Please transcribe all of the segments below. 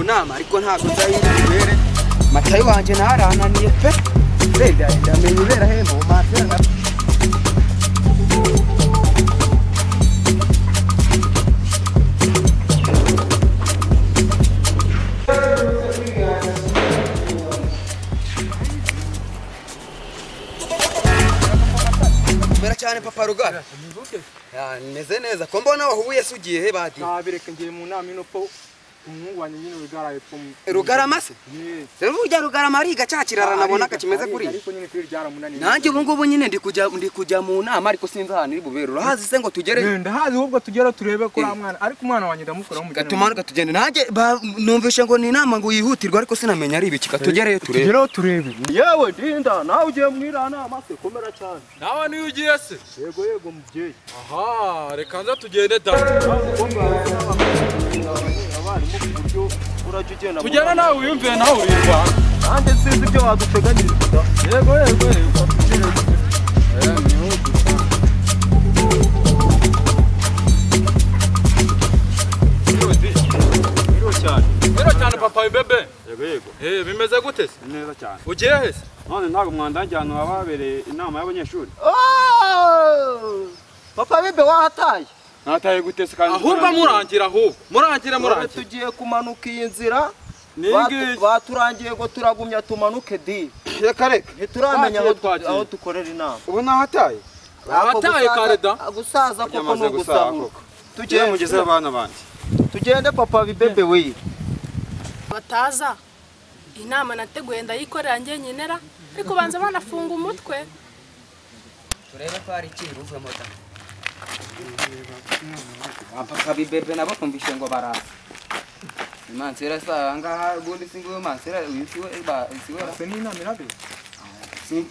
nama ariko ntabwo nzayibere matayo wanje narananiye pe renda ndamenye ibera he mu mansera. Mera cyane papa Rugara. Ya meze neza ko mbona wahuye sugiye he badi. Nabireka ngiye mu nama ino po umuhungu wanjye nyine Rugara epfo. Rugarama se? Rero urya Rugarama ariga cyakirara nabona kakimeze kuri. Ariko nyine kuri ryaramunaniye. Nanjye ubu ngubu nyine ndi kujya mu nama ariko sinzi ahantu iri bubere. Urahazi se ngo tugere? Ndahazi ahubwo tugera turebe ko mwana ariko umwana wanjye ndamukora mu gatumanuka tugende. Nanjye numvishe ngo ni inama ngo yihutirwa ariko sinamenya ari ibiki katugereyo turebe. Tugereyo turebe. Yewe dinda nawe ugiye mwira nama se komera cyane. Nawe niyo ugiye se? Yego yego mubyeyi. Aha reka nza tugende da. Tujyana nawe wiyumviye nawe urirwa. Nanjye sinzi ibyo waduteganyiriza. Yego yego yego. Miro cyane papa bebe. Yego yego. Bimeze gute se? Neza cyane. Ugiye he se? None ntago mwandajyana wababereye inama y'abanyeshuri. Oh! Papa bebe wahataye. Nataye gute se kandi ahubwo murangira ahubwo murangira murangira tugiye kumanuka iyi nzira baturangiye ngo turagumya tumanuke di reka reka ntituramenya aho dukorera inama. Ubu nahataye ahataye kareda gusaza koko no gusahura tugiye mugeze abana bandi tugende papa bibebe we bataza inama nateguye ndayikorera nge nyinera ariko banza banafunga umutwe turebe ko ari iki ruvemo da. Papa bibebe nabo kumvishe ngo baraza. Mansera sa ngaha ubundi singuwe mansera uyu siwe ba siwe se ni inama irabe.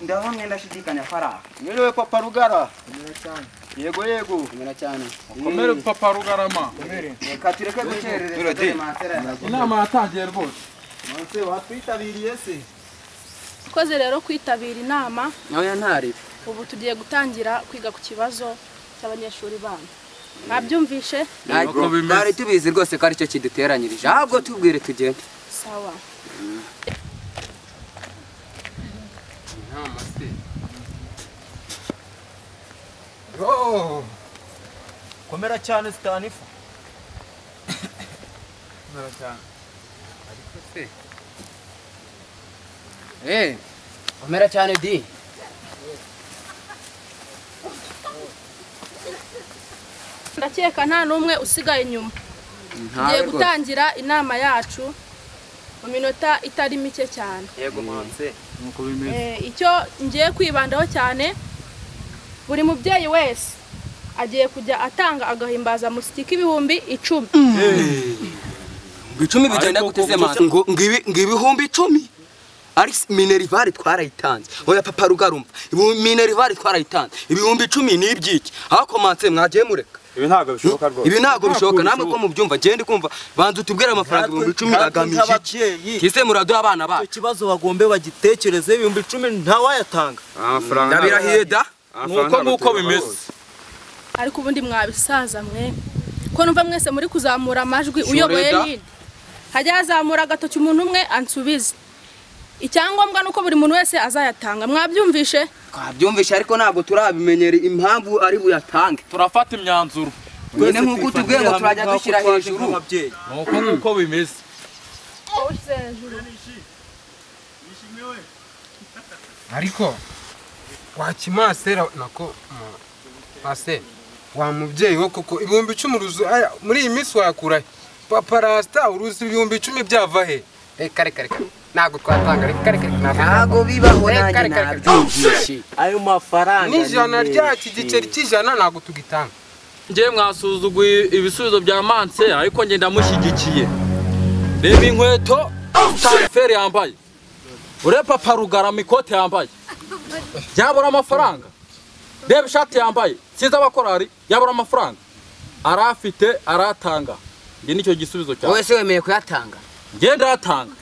Ndabona ndashidikanya fara. Mwiriwe papa Rugara. Komera cyane. Yego yego. Komera cyane. Komera papa Rugarama. Komere. Reka tureke gukerereza mansera. Inama yatangiye rwose. Manse watwitabiriye se? Koze rero kwitabira inama. Nawe ntari. Ubu tugiye gutangira kwiga ku kibazo cy'abanyeshuri bana. Nabyumvishe? Ntabwo tubizi rwose ko aricyo kiduteranyirije. Ahubwo tubwire tugende. Sawa. Inama se. Oh! Komera cyane Stanifu. Komera cyane. Ariko se. Komera cyane di. Ndakeka nta numwe usigaye inyuma. Tugiye gutangira inama yacu mu minota itari mike cyane. Yego manse. Nuko bimeze. Icyo ngiye kwibandaho cyane buri mubyeyi wese agiye kujya atanga agahimbaza musiki 10,000. 10,000 bigenda guteze manse ngo 10,000. Ari minerivare twarayitanze. Oya papa Rugarumva. Minerivare twarayitanze. 10,000 ni ibyiki. Ahako manse mwagiye mureka. Ibi ntago bishoboka rwose. Ibi ntago bishoboka namwe ko mubyumva ngende kumva banzu tubwira amafaranga 10,000 agamije iki? Kise muraduha abana bacu. Icyo kibazo bagombe bagitekereze 10,000 ntawayatanga. Amafaranga ndabirahiye da. Nuko nguko bimeze. Ariko ubundi mwabisaza mwe. Ko numva mwese muri kuzamura amajwi uyoboye ninde? Hajya azamura agatoki umuntu umwe ansubize. Icyangombwa nuko buri muntu wese azayatanga. Mwabyumvishe? Twabyumvishe ariko ntabwo turabimenyera impamvu ari buyatange. Turafata imyanzuro. Nyine nkuko tubwiye ngo turajya dushyira hejuru. Nuko nguko bimeze. Ariko wakimasera nako mase wa mubyeyi wo koko 10,000 uruzu muri iyi minsi wakura papa rasta uruzi 10,000 byava he? Reka reka reka. Ntago twatanga reka reka ntago bibaho nanjye nabyumvishe. Ayo mafaranga n'ijana ryacu igiceri cy'ijana ntago tugitanga. Ngiye mwasuzuguye ibisubizo bya manse ariko nge ndamushyigikiye. Reba inkweto Stanford yambaye. Ure papa Rugarama ikote yambaye. Yabura amafaranga. Reba ishati yambaye. Sinzi abakorari yabura amafaranga. Arafite aratanga. Nge nicyo gisubizo cyawe. Wowe se wemeye kuyatanga? Ngenda atanga.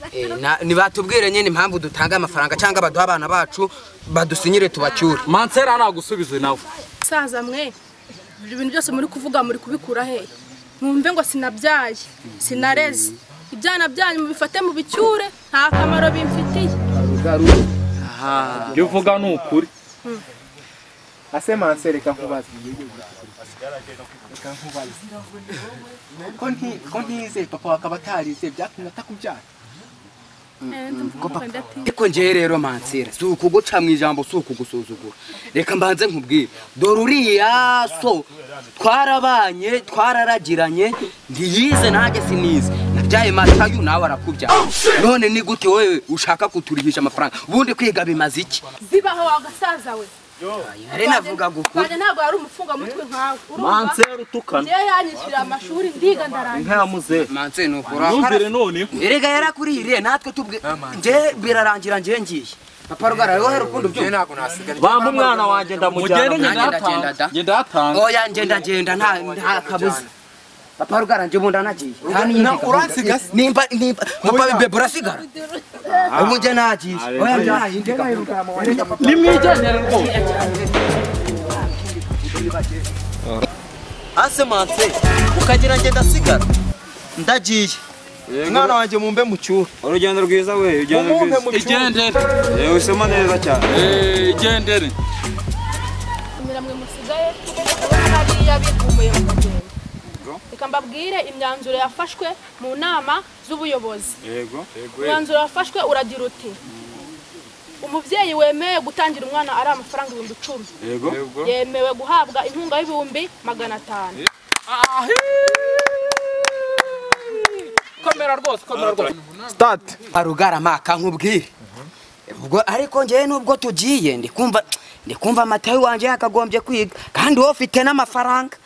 Nibatubwire nyine impamvu dutanga amafaranga cyangwa baduha abana bacu badusinyire tubacyure. Mansera nagusubize nawe. Saza mwe ibintu byose muri kuvuga muri kubikura he? Mwumve ngo sinabyaye, sinareze. Ibyana byanyu mubifate mu bicyure nta kamaro bimfitiye. Ibyo uvuga ni ukuri. Ase Mansera reka nkubaze. Ko ntize papa wakaba atarize byatumye atakubyara. Ariko njyewe rero Mansera si ukuguca mu ijambo si ukugusuzugura reka mbanze nkubwire dore uriya so twarabanye twararagiranye ntiyize nanjye sinize nabyaye Matayo nawe arakubyara none ni gute wowe ushaka kuturihisha amafaranga ubundi kwiga bimaze iki Zibaho wagasaza we. Nari navuga gukuri Kwanjye ntabwo yari umufungamutwe nkawe. Urumva? Mansera utukana. Njyewe yanyishyurira amashuri ndiga ndarangiza. Inka ya muzehe. Mansera ni ukuri Numvire noneho. Erega yarakuririye natwe tubwe nje birarangira nje ngiye Papa Rugara wowe rukundo Njye ntabwo nasigara. Bamba umwana wanjye ndamujyana. Mugende Nanjye ndagenda da. ngenda hatanga. Oya ngenda ngenda nta kabuza Papa Rugara nje ubundi anagiye nta n'iyindi gahunda. Uransiga se? Nimba papa bebe urasigara ubu nje nagiye oya nta yindi gahunda Nimwigendere rwose. Ase Mansera ukagira ngenda ndasigara. Ndagiye. Umwana wanjye mumbe mu cyura. Urugendo rwiza we, urugendo Mumpe rwiza. mu cyura. Igendere. Yewe usoma neza cyane. Igendere. Mwe musigaye kubona hariya bigumuye mukagenda. Reka mbabwire imyanzuro yafashwe mu nama z'ubuyobozi. Yego. Umwanzuro wafashwe uragira uti umubyeyi wemeye gutangira umwana ari amafaranga 10,000 Yego. yemewe guhabwa inkunga y'500,000. Komera rwose, komera rwose. Start. Rugara maka nkubwire ubwo ariko njyewe nubwo tugiye ndikumva Matayo wanje yakagombye kwiga kandi wowe ufite n'amafaranga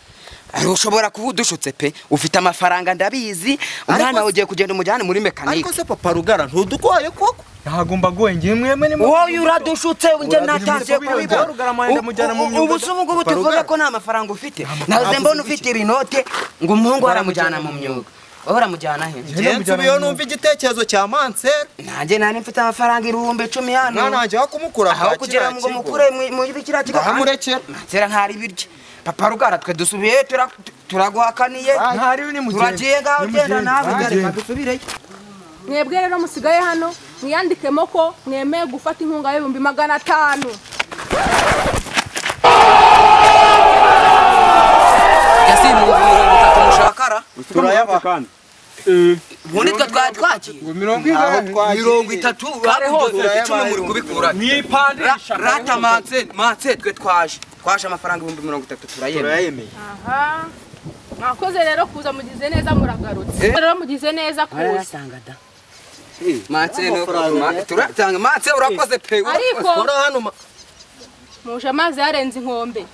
ushobora kuba udushutse pe ufite amafaranga ndabizi umwana ugiye kugenda umujyane muri mekanike. Ariko se Papa Rugara ntudukoye koko? Ntabwo mbagoye ngiye mwemwe ni wowe uradushutse njye natangiye kubibona. Rugara mwenda mujyana mu myuga. Ubu se ubu ngubu tuvuge ko nta mafaranga ufite naze mbona ufite ibinote ngo umuhungu aramujyana mu myuga wowe uramujyana he? Njye nsubiyeho numva igitekerezo cya Mansera. Nanjye nari mfite amafaranga 10,000 hano. Umwana wanjye wakumukura aho kugira ngo mukure muri kiriya kigo Ndahamurekera. Mansera ntari ibiryo Papa Rugara twe dusubiye turaguhakaniye Ntari ni mugende. turagiye ngaho genda nawe reka dusubireyo. Mwebwe rero musigaye hano mwiyandikemo ko mwemeye gufata inkunga y'500,000. Yasi mu 30 mushakara Turayaba kandi. ubundi twe twari twagiye Ngo mirongo ingahe? 30 hakurya 10 muri kubikura. Mwipandisha. Rata Mansera twe twaje amafaranga 30,000 turayemeye. Aha. Mwakoze rero kuza mugize neza muragarutse. Rero mugize neza kuza. Arasanga da. Mansera turatanga Mansera urakoze pe. Ariko Kora hano muje amazi yarenze inkombe.